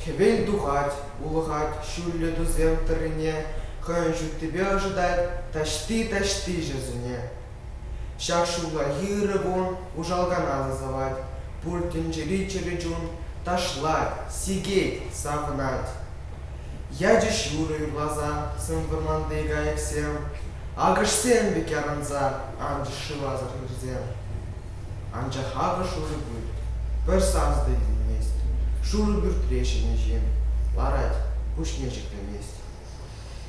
Хӗвел тухать, улӑхать ҫӳллӗ тусем тӑррине, хӑйӗн ҫуттипе ӑшӑтать таҫти-таҫти ҫӗрсене. Ҫак ҫуллахи ырӑ кун Уҫалкана сасӑлать, пур тӗнчери чӗрӗ чун ташлать, сикет, савӑнать. Ячӗҫ юрӑ юрласа сӗм вӑрманти кайӑксем, акӑшсем пек ярӑнса анчӗҫ шывасӑр хирсем. Анчах акӑ шурӑ пӳрт, пӗр сас та илтӗнмест. Шурӑ пӳртре ҫӗнӗ ҫын ларать, пуҫне ҫӗклемест.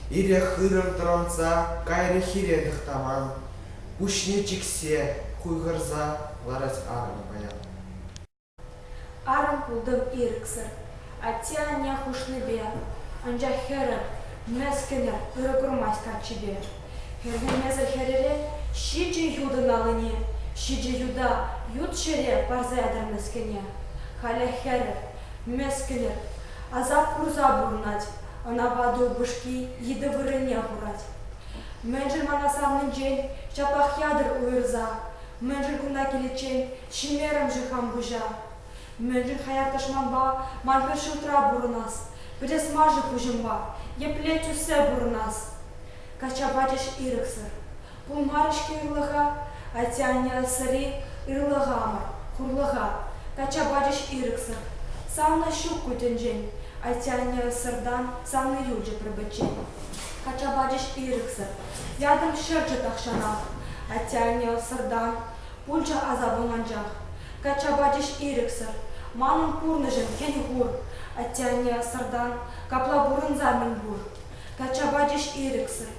Ирех хырӑм тӑрантса кайрӗ хире тӑхтаман, пуҫне чиксе, хуйхӑрса ларать арӑмӗ паян. Арӑм пултӑм ирӗксӗр, атте-анне хушнипе, анчах хӗрӗм, мӗскӗнӗр, ырӑ курмасть каччипе. Хӗрхенмесӗр хӗрӗре ҫичӗ ютӑн аллине, ҫичӗ юта ют ҫӗре парса ятӑр мӗскӗне. Халӗ хӗрӗр, мӗскӗнӗр, асап курса пурӑнать, ӑна ватӑ упӑшки йытӑ вырӑнне хурать. Мӗншӗн мана савнинчен ҫаплах ятӑр уйӑрса? Мӗншӗн кунта киличчен ҫимерӗм-ши хам пуҫа? Мӗншӗн хаяр тӑшманпа ман пӗр ҫуртра пурӑнас, пӗтес мар-ши пуҫӑмпа, епле тӳссе пурӑнас? Качча пачӗҫ ирӗксӗр. Пулмарӗ-ҫке ырлӑха, атте-анне сӑри ырлӑха мар, хурлӑха. Качча пачӗҫ ирӗксӗр. Савнӑ ҫук ку тӗнчен, атте-анне сӑртан савни юлчӗ пӗр-пӗччен. Качча пачӗҫ ирӗксӗр. Ятӑм ҫӗрчӗ тахҫанах. Атте-анне сӑртан пулчӗ асапӑм анчах. Качча пачӗҫ ирӗксӗр. Манӑн пурнӑҫӑм хӗн-хур. Атте-анне сӑртан капла пурӑнса мӗн пур. Качча пачӗҫ ирӗксӗр.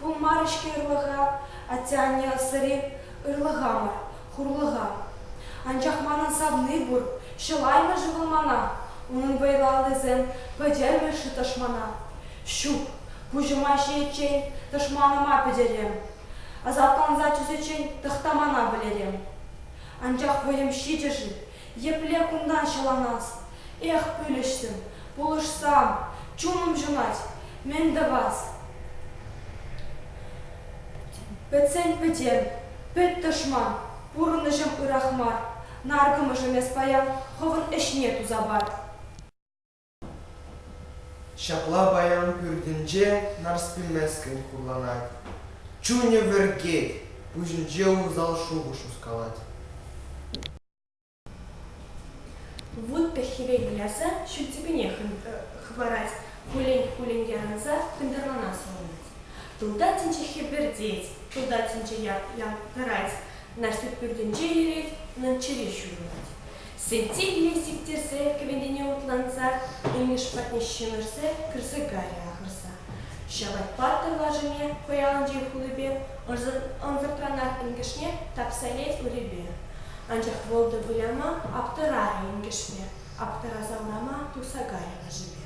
Пулмарӗ-ҫке ырлӑха, атте-анне ӑссӑри ырлӑха мар, хурлӑха. Анчах манӑн савни пур, ҫӑлаймӗ-ши вӑл мана? Унӑн вӑйлӑ аллисем пӗтермӗ-ши тӑшмана? Ҫук, пуҫӑма ҫиеччен тӑшманӑма пӗтерем. Асапланса тӳсиччен тӑхтамана вӗлерем. Анчах вӑйӑм ҫитӗ-ши? Епле кунтан ҫӑланас? Эх, пӳлӗхҫӗм, пулӑшсам, чунӑм ҫунать, мӗн тӑвас? Пӗтсен пӗтем, пӗт тӑшман, пурӑнӑҫӑм ырах мар, наркӑмӑшӑм эс паян хӑвӑн ӗҫне туса пар. Ҫапла паян пӳртӗнче Нарспи мӗскӗн хурланать. Чунӗ вӗркет, пуҫӗнче усал шухӑш ускалать. Вут пек хӗвел выляса ҫӳл тӳпене хӑпарать, хуллен-хуллен ярӑнса кӑнтӑрлана сулӑнать. Тулта тӗнче хӗпӗртет, тулта тӗнче янкӑрать, Нарспи пӳртӗнче йӗрет, унӑн чӗри ҫурӑлать. Сентти сиктерсе, кӗвентене утланса, Энӗш патне ҫӗмӗрсе кӗрсе кайрӗ ахӑрса. Ҫавать паттӑр лашине хӑй аллинчи хулӗпе, ӑнсӑртранах инкӗшне тапса илет урипе. Анчах вӑл та выляма аптӑрарӗ инкӗшпе, аптӑраса урама тухса кайрӗ лашипе.